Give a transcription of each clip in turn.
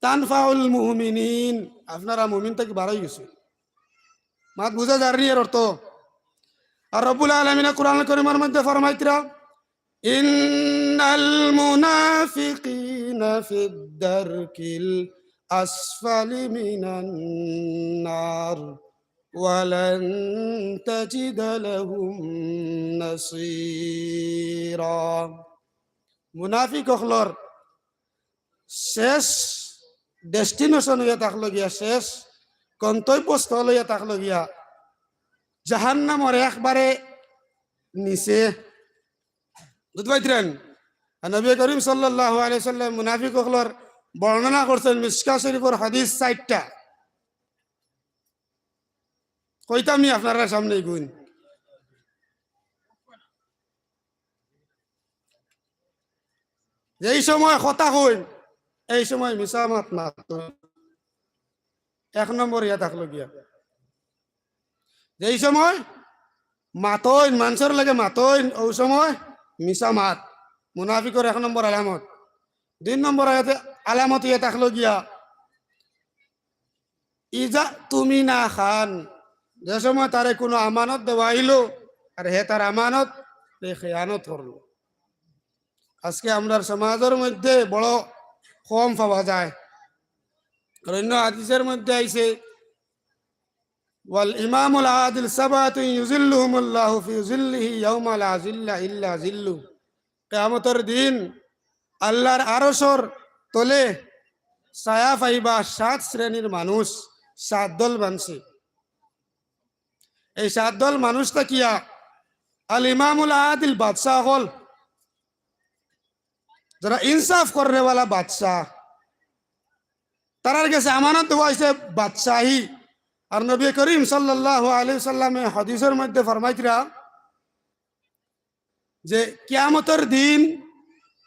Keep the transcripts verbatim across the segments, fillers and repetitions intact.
তানফাউল মুমিনিন, আপনারা মুমিন থাকি বার অই গেছইন। মাত বুঝা যার নি এর অর্থ? আর রব্বুল আলামিনে কুরআনুল করিমর মধ্যে ফরমাইতরা, "ইন্নাল মুনাফিকিনা ফিদ দারকিল আসফালি মিনান নার ওয়া লান তাজিদা লাহুম নাসীরা।" মুনাফিক অকলর শেষ destination অইয়া থাকলো গিয়া, শেষ গন্তব্যস্থল অইয়া থাকলো গিয়া জাহান্নামর একবারে নিচে। বুঝতে পারতেন? আর নবী করিম সাল্লাল্লাহু আলাইহি ওয়াসাল্লাম মুনাফিক অকলর বর্ণনা করছেন মিশকাত শরীফর হাদিস চাইরটা। কইতাম নি আপনারার সামনে ইগুইন? যেই সময় কথা কইন, এই সময় মিছা মাত মাতইন। এক নম্বর ইয়া থাকলো গিয়া। যেই সময় মাতইন, মানষর লগে মাতইন, অউ সময় মিছা মাত। মুনাফিকর এক নম্বর আলামত। দুই নম্বর আয়াতে আলামত ইয়া থাকলো গিয়া, ইজা তুমিনা খান, যে সময় তারে কুনু আমানত দেওয়া অইলো, আর হে তার আমানতরে খেয়ানত করলো। আজকে আমরার সমাজর মধ্যে বড় কম পাওয়া যায়। আর অইন্য হাদিসর মধ্যে আইছে, "ওয়াল ইমামুল আদিল সাবাতুন ইউজিল্লুহুমুল্লাহু ফি জিল্লিহি ইয়াউমা লা জিল্লা ইল্লা জিল্লু।" কিয়ামতর দিন আল্লাহর আরশর তলে ছায়া পাইবা সাত শ্রেণীর মানুষ, সাত দল মানষে। এই সাত দল মানুষ থাকিয়া আল ইমামুল আদিল, বাদশা অকল, যারা ইনসাফ করনেওয়ালা বাদশা, তারার গেছে আমানত দেওয়া অইছে বাদশাহী। আর নবী করিম সাল্লাল্লাহু আলাইহি ওয়াসাল্লামে হাদিসর মধ্যে ফরমাইতরা যে কিয়ামতর দিন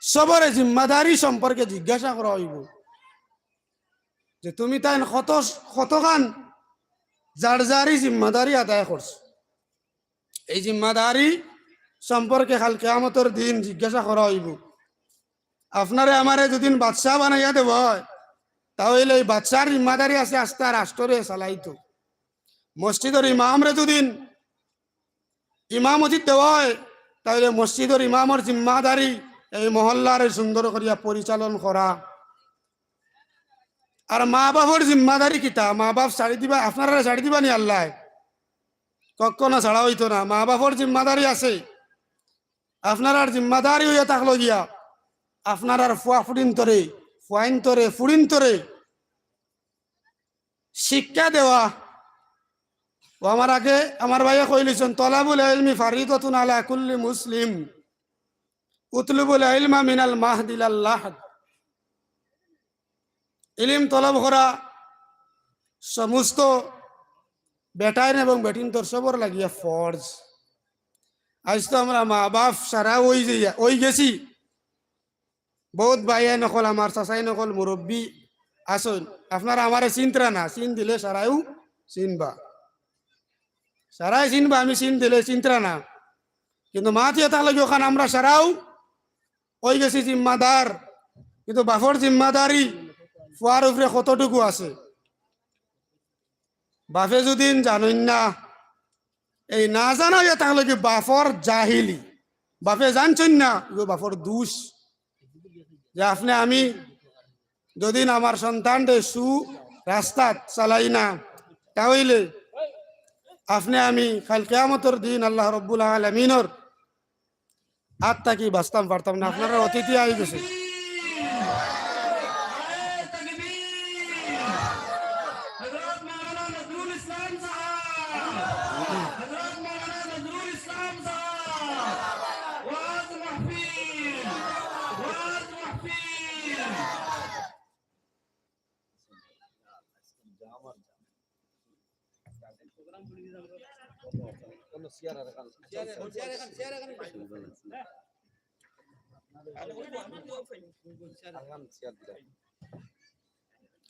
সবরে জিম্মাদারি সম্পর্কে জিজ্ঞাসা করা অইবো যে তুমি তাইন কত, কতখান যার যারই জিম্মাদারি আদায় করছো। এই জিম্মাদারি সম্পর্কে কাল কিয়ামতর দিন জিজ্ঞাসা করা অইবো। আপনারে আমারে যুদি বাদশা বানাইয়া দেওয়া অয়, তা অইলে এই বাদশার জিম্মাদারি আছে আস্তা রাষ্ট্ররে চালাইতো। মসজিদর ইমামরে যুদি ইমামতি দেওয়া অয়, তা অইলে মসজিদর ইমামর জিম্মাদারি এই মহল্লারে সুন্দর করিয়া পরিচালন করা। আর মা বাপর জিম্মাদারি কিতা? মা বাপ ছাড়ি দিবা, আপনারারে ছাড়ি দিবা নি আল্লায়? কখনো ছাড়া অইতো না। মা বাপর জিম্মাদারি আছে। আপনারার জিম্মাদারি অইয়া থাকলো গিয়া আপনারার ফুয়া ফুড়িন্তরে, ফুয়াইন্তরে, ফুড়িন্তরে শিক্ষা দেওয়া। ও আমার আগে আমার ভাইয়ে কইলিছইন, "তলাবুল ইলমি ফারিদাতুন আলা কুল্লি মুসলিম, উতলুবুল ইলমা মিনাল মাহদি ইলাল লাহদ।" ইলিম তলব করা সমস্ত বেটাইন এবং বেটিন্তর সবর লাগিয়া ফরজ। আইজ তো আমরা মা বাপ সারা অই যাইয়া, অই গেছি। বউত ভাইয়াইন অকল, আমার চাচাইন অকল, মুরব্বি আছইন, আপনারা আমারে চিনতরা না, চিন দিলে সারাইউ চিনবা, সারাই চিনবা, আমি চিন দিলে চিনতরা না। কিন্তু মাতিয়া থাকলে কি অখান আমরা সারাউ অই গেছি জিম্মাদার, কিন্তু বাপর জিম্মাদারি ফুয়ার উপরে কতটুকু আছে? বাপে যুদি জানইন না, এই না জানা অইয়া থাকলে কি বাপর জাহিলি, বাপে জানছইন না, ইগু বাপর দুষ। যে আপনে আমি যুদি আমার সন্তানরে সু রাস্তাত চালাই না, তা অইলে আপনে আমি কাইল কিয়ামতর দিন আল্লাহ রব্বুল আলামিনর আত থাকি বাঁচতাম পারতাম না। আপনারার অতিথি আই গেছে।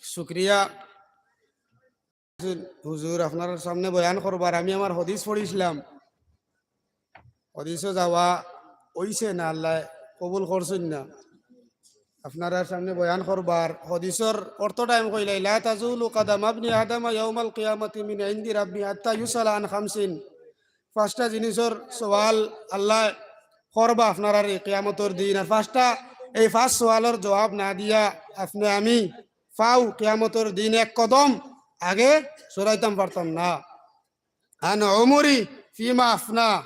শুক্রিয়া। হুজুর, আপনার সামনে বয়ান করবার আমি আমার হাদিস পড়ছিলাম, হাদিসও যাওয়া অইছে না, আল্লাহ কবুল করছইন না। আপনারার সামনে বয়ান করবার হাদিসর অর্থটা আমি কইলাই, "লা তাজুলু কাদামা ইবনি আদামা ইয়াউমাল কিয়ামাতি মিন ইনদি রাব্বি হাত্তা ইউসালা আন খামসিন।" পাঁচটা জিনিসর সওয়াল আল্লাহ করবা আপনারারে কিয়ামতর দিন। আর পাঁচটা, এই পাঁচ সওয়ালর জবাব না দিয়া আপনে আমি পাও কিয়ামতর দিন এক কদম আগে সরাইতাম পারতাম না। আন উমরি ফিমা আফনা,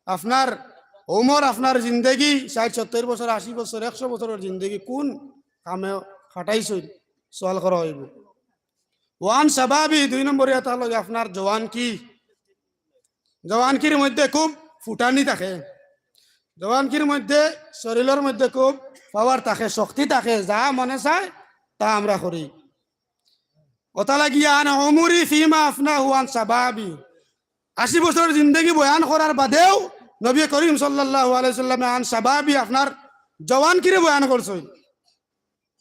আপনার উমর, আপনার জিন্দেগি, ষাইট সত্তইর বছর, আশি বছর, একশো বছরর জিন্দেগি কুন কামে খাটাইছইন, সওয়াল করা অইবো। ওয়ান শাবাবি, দুই নম্বর ইয়া থাকলো গি আপনার জওয়ানকি। জওয়ানকির মধ্যে খুব ফুটানি থাকে, জওয়ানকির মধ্যে শরীলর মধ্যে খুব পাওয়ার থাকে, শক্তি থাকে, যা মনে চায় তা আমরা করি। অতা লাগিয়া আন উমরি ফিমা আফনাহু আন শাবাবি। আশি বছরর জিন্দেগি বয়ান করার বাদেও নবী করিম সাল্লাল্লাহু আলাইহি ওয়াসাল্লামে আন শাবাবি, আপনার জওয়ানকিরে বয়ান করছইন।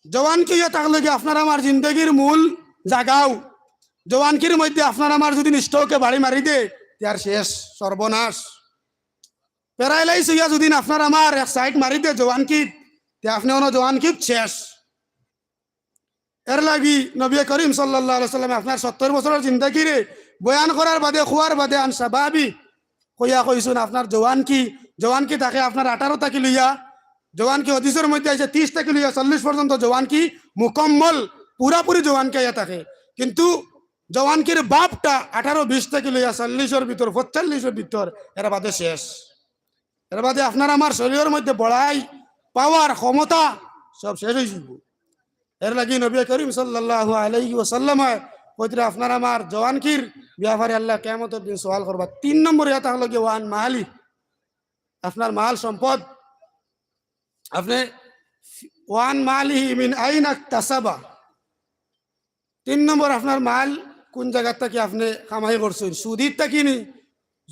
জওয়ানকি ইয়া থাকলো গি আপনার আমার জিন্দেগির মূল জাগাও। জওয়ানকির মধ্যে আপনার আমার যদি stroke-এ বাড়ি মারি দে, তে আর শেষ, সর্বনাশ। Paralyse অইয়া যদি আপনার আমার এক side মারি দে জওয়ানকিত, তে আপনে অনো জওয়ানকিত শেষ। এর লাগি নবী করিম সাল্লাল্লাহু আলাইহি ওয়াসাল্লামে আপনার সত্তইর বছরর জিন্দেগিরে বয়ান করার বাদে, কওয়ার বাদে আন শাবাবি কইয়া কইছইন আপনার জওয়ানকি। জওয়ানকি থাকে আপনার আঠারো থাকি লইয়া, জওয়ানকি হাদিসর মধ্যে আইছে ত্রিশ থাকি লইয়া চল্লিশ পর্যন্ত জওয়ানকি মুকম্মল, পুরাপুরি জওয়ানকি আইয়া থাকে। কিন্তু জওয়ানকির বাপটা আঠারো বিশ থাকি লইয়া চল্লিশর ভিতর, পঁয়তাল্লিশর ভিতর, এর বাদে শেষ। এর বাদে আপনার আমার শরীলর মধ্যে বড়াই, পাওয়ার, ক্ষমতা সব শেষ অইযিবো। এর লাগি নবী করিম সাল্লাল্লাহু আলাইহি ওয়াসাল্লামে কইতরা আপনার আমার জওয়ানকির ব্যাপারে আল্লাহ কিয়ামতর দিন সওয়াল করবা। তিন নম্বর ইয়া থাকলো গি ওয়ান মালি, আপনার মাল সম্পদ, আপনে ওয়ান মালিহি মিন আইনা ইকতাসাবা। তিন নম্বর, আপনার মাল কুন জাগাত থাকি আপনে কামাই করছইন? সুদিত থাকি নি,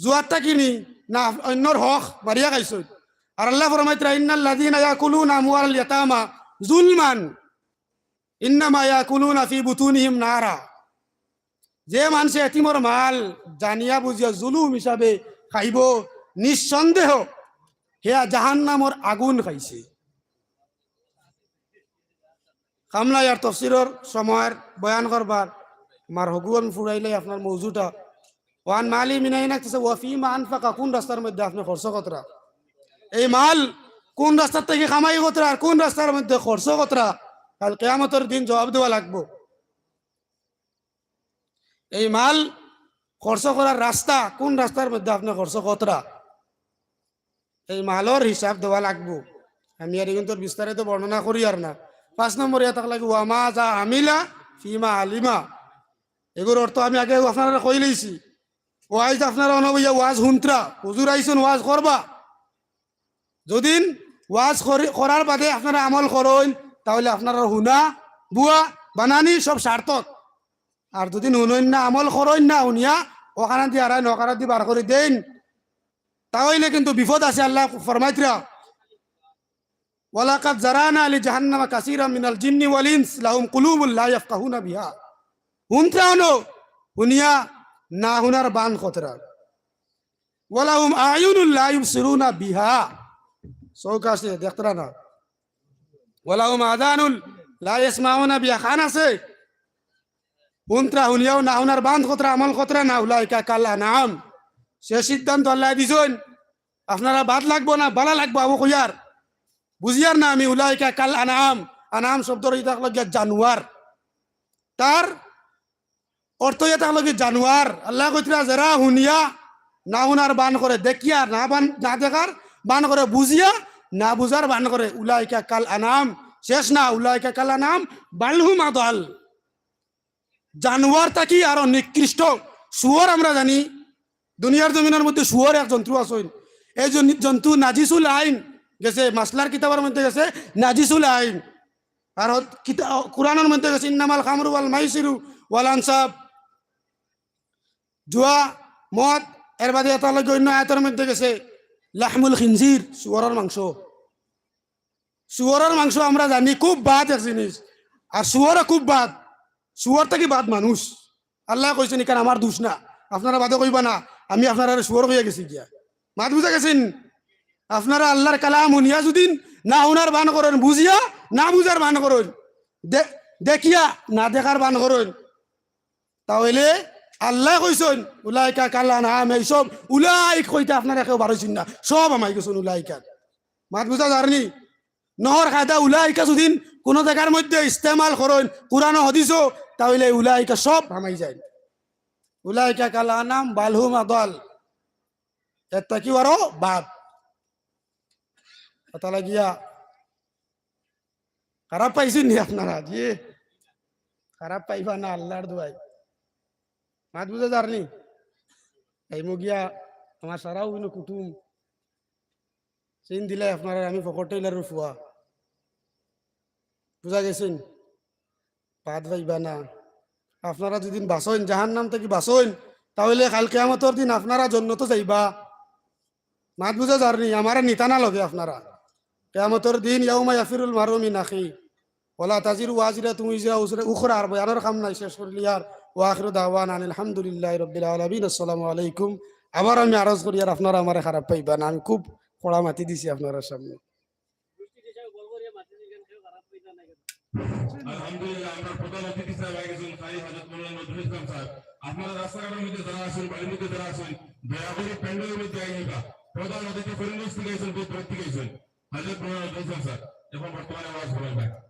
জুয়াত থাকি নি, না অইন্যর হক মারিয়া খাইছইন? আর আল্লায় ফরমাইতরা, "ইন্নাল্লাযীনা ইয়াকুলুনা আমওয়ালাল ইয়াতামা যুলমান ইন্নামা ইয়াকুলুনা ফি বুতুনিহিম নারা।" যে মানষে এতিমর মাল জানিয়া বুঝিয়া জুলুম হিসাবে খাইবো, নিঃসন্দেহ হে জাহান্নামর আগুন খাইছে। কামলা ইয়ার তফসিরর সময়র বয়ান করবার, আমার হগু আমি ফুরাইলাই আপনার মৌজুটা। ওয়ান মালি মিনাইনা কিসে ওয়া ফিমা আনফাকা, কুন রাস্তার মধ্যে আপনে খরচ করতরা? এই মাল কুন রাস্তার থাকি কামাই করতরা আর কুন রাস্তার মধ্যে খরচ করতরা? কাইল কিয়ামতর দিন জবাব দেওয়া লাগবো। এই মাল খরচ করার রাস্তা, কুন রাস্তার মধ্যে আপনে খরচ করতরা? এই মালর হিসাব দেওয়া লাগবো। আমি আর ইগুন্তর বিস্তারিত বর্ণনা করিয়ার না। পাঁচ নম্বর ইয়া থাকলো গি ওয়া মাযা আমিলা ফিমা আলিমা। এগুর অর্থ আমি আগে আপনারারে কইলাইছি। ওয়াইজ আপনারা অনো বইয়া ওয়াজ হুনতরা, হুজুর আইছইন ওয়াজ করবা। যদিন ওয়াজ করি-, করার বাদে আপনারা আমল করইন, তাইলে আপনারার হুনা, বুয়া, বানানি সব সার্থক। আর যদিন হুনইন না, আমল করইন না, হুনিয়া অখানাদি আরাইন, অখানাদি বার করি দেইন, তাইলে কিন্তু বিপদ আছে। আল্লায় ফরমাইতরা, "ওয়ালাকাদ যারানা লিজাহান্নামা কাসীরাম মিনাল জিন্নি ওয়াল ইনস লাহুম কুলুবুন লা ইয়াফকাহুনা বিহা।" হুনতরা অনো, হুনিয়া না হুনার বান করতরা। "ওয়ালাহুম আ'য়ুনুন লা ইউবসিরুনা বিহা।" চউখ আছে, দেখতরা না। "ওয়ালাহুম আযানুন লা ইয়াসমাউনা বিহা।" কান আছে, হুনতরা হুনিয়াও না হুনার বান করতরা, আমল করতরা না। "উলাইকা কাল আনআম।" শেষ সিদ্ধান্ত আল্লায় দিছইন। আপনারা বাদ লাগবো না, বালা লাগবো, আবু কইয়ার। বুঝিয়ার না আমি, "উলাইকা কাল আনআম।" আনআম শব্দর ইতা অইলো গিয়া জানোয়ার। তার অর্থ ইয়া থাকলো গি জানোয়ার। আল্লায় কইতরা, যেরা হুনিয়া না হুনার বান করে, দেখিয়া না বান, না দেখার বান করে, বুঝিয়া না বুঝার বান করে, "উলাইকা কাল আনআম।" শেষ না, "উলাইকা কাল আনআম বাল হুম আদাল।" জানোয়ার থাকি আরো নিকৃষ্ট। শুয়োর আমরা জানি, দুনিয়ার জমিনর মধ্যে শুয়োর এক জন্তু আছইন। এই জন-, জন্তু নাজিসুল আইন গেছে, মাসলার কিতাবর মধ্যে গেছে নাজিসুল আইন। আর হত-, কিতা-, কোরআনর মধ্যে গেছে, "ইন্নামাল খামরু ওয়াল মাইসিরু ওয়াল আনসাব।" জুয়া, মদ, এর বাদে ইয়া থাকলো গি অইন্য আয়াতর মধ্যে গেছে, "লাহমুল খিনজির", শুয়োরর মাংস। শুয়োরর মাংস আমরা জানি খুব বাদ এক জিনিস, আর শুয়োরও খুব বাদ। শুয়োর থাকি বাদ মানুষ। আল্লায় কইছইন, "ইখান আমার দোষ না, আপনারা বাদে কইবা না, আমি আপনারারে শুয়োর কইয়া গেছি গিয়া।" মাত বুঝা গেছেনি? আপনারা আল্লার কালাম হুনিয়া যুদি না হুনার বান করইন, বুঝিয়া না বুঝার ভান করইন, দে-, দেখিয়া না দেখার ভান করইন, তাইলে আল্লায় কইছইন, "উলাইকা কাল আনআম", এইসব উলাইক কইতে আপনারা কেউ বারইছইন না, সব হামাই গেছইন উলাইকাত। মাত বুঝা যারনি? নওহর কায়দা উলাইকা যুদি কুনু জাগার মধ্যে ইস্তেমাল করইন, কুরআন ও হাদিসো, তাইলে উলাইকা সব হামাই যায়। উলাইকা কাল আনআম বাল হুম আদাল, এর থাকিও আরো বাদ। কথা লাগিয়া খারাপ পাইছইন নি আপনারা? জি, খারাপ পাইবা না, আল্লার দোয়াই। মাত বুঝা যারনি? এই মগিয়া আমার সারাও ইনো কুটুম। চিন দিলে আপনারা আমি ফকট টেইলারর ফুয়া। বুঝা গেছইন? বাদ পাইবা না। আপনারা যুদি বাঁচইন, জাহান্নাম থাকি বাঁচইন, তাইলে কাল কিয়ামতর দিন আপনারা জন্নতো যাইবা। মাত বুঝা যারনি? আমারে নিতা না লগে আপনারা। কিয়ামতর দিন ইয়াউমা ইয়াফিরুল মারউ মিন আখি ওয়ালা তাজিরু ওয়াজিরাতুন উজরা উজরা উখরা, আর বয়ানর কাম নাই, শেষ করিলিয়ার। ওয়া আখিরু দাওয়ানা আনিল হামদুলিল্লাহি রাব্বিল আলামিন। আসসালামু আলাইকুম। আবার আমি আরজ করিয়ার, আপনারা আমারে খারাপ পাইবা না, আমি খুব কড়া মাতি দিছি আপনারার সামনে। আলহামদুলিল্লাহ, আমরার প্রধান অতিথি সাহেব আই গেছইন, কারি হযরত মাওলানা নজরুল ইসলাম সাহেব। আপনারা রাস্তাঘাটর মধ্যে যারা আছইন, বাড়ির মধ্যে যারা আছইন, দয়া করি প্যান্ডেলর মধ্যে আইবা। প্রধান অতিথি করিমগঞ্জ থাকি আইছইন, বহুত দূর থাকি আইছইন। হযরত মাওলানা নজরুল ইসলাম সাহেব, এখন বর্তমানে ওয়াজ করাইবা।